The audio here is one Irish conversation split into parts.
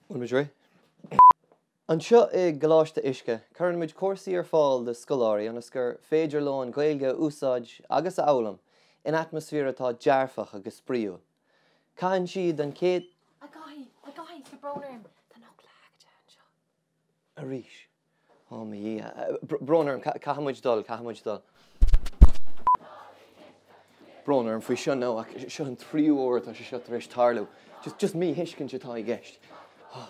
Bhfuil muid réidh? Anseo i gColáiste Uisce, cuireann muid cúrsaí ar fáil do scoláirí ionas gur féidir leo an Ghaeilge a úsáid agus a fhoghlaim in atmaisféar atá dearfach agus spraíúil. Caitheann siad an chéad. A Dhaithí, a Dhaithí, tá brón orm, tá an fhocal agat anseo. Arís. Ó mo Dhia. Brón orm, caithfidh muid dul, caithfidh muid dul. Brón orm faoi seo now ach seo an tríú uair atá sé seo tar éis tarlú. Just, just míthuiscint atá i gceist. Oh,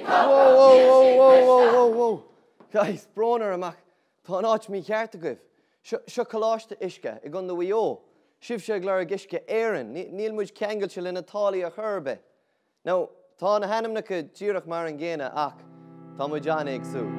Whoa, whoa, whoa, whoa, whoa, whoa, whoa. Guys, brón orm ach Tá an áit mícheart agaibh. Seo, seo Coláiste Uisce i gContae Mhaigh Eo. Sibhse ag lorg Uisce Éireann. Níl muid ceangailte le na táillí ar chor ar bith. Now, tá na hainmneacha díreach mar an gcéanna ach tá muid an-éagsúil.